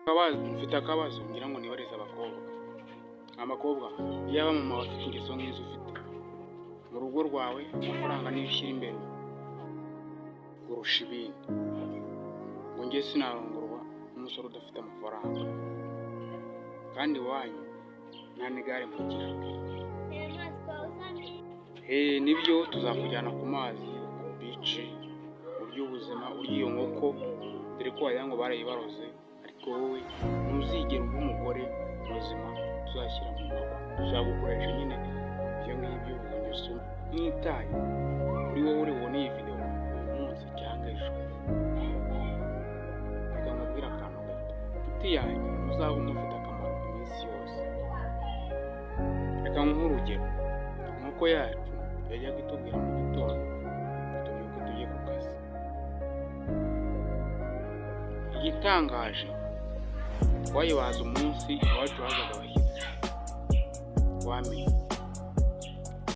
Mfite akabazo ngira ngo nibarize abakobwa. Abakobwa, iyaba mama wawe afite ingeso nk'izo ufite, mu rugo rwawe amafaranga niyo ushyira imbere kurusha ibindi. Ngo njye sinarongorwa n'umusore udafite amafaranga, kandi iwanyu nta n'igare mugira. Nibyo tuzakujyana ku mazi, ku beach, urye ubuzima, urye iyo nkoko, dore ko wagira ngo barayibaroze, ariko wowe ntuzigera uba umugore muzima tuzashyira mu maboko. Tuzagukoresha nyine ibyo ngibyo, izo ngeso ntitaye kuri wowe uri bubone iyi video uyu munsi cyangwa ejo. Reka nkubwire akantu gato, nshuti yanjye, ntuzaba ufite akamaro iminsi yose. Reka nguhe urugero, inkoko yacu yajyaga itubwira mu gitondo ngo tubyuke tujye ku kazi. Igitangaje, twayibaza umunsi iwacu hazaga abashyitsi, wamenye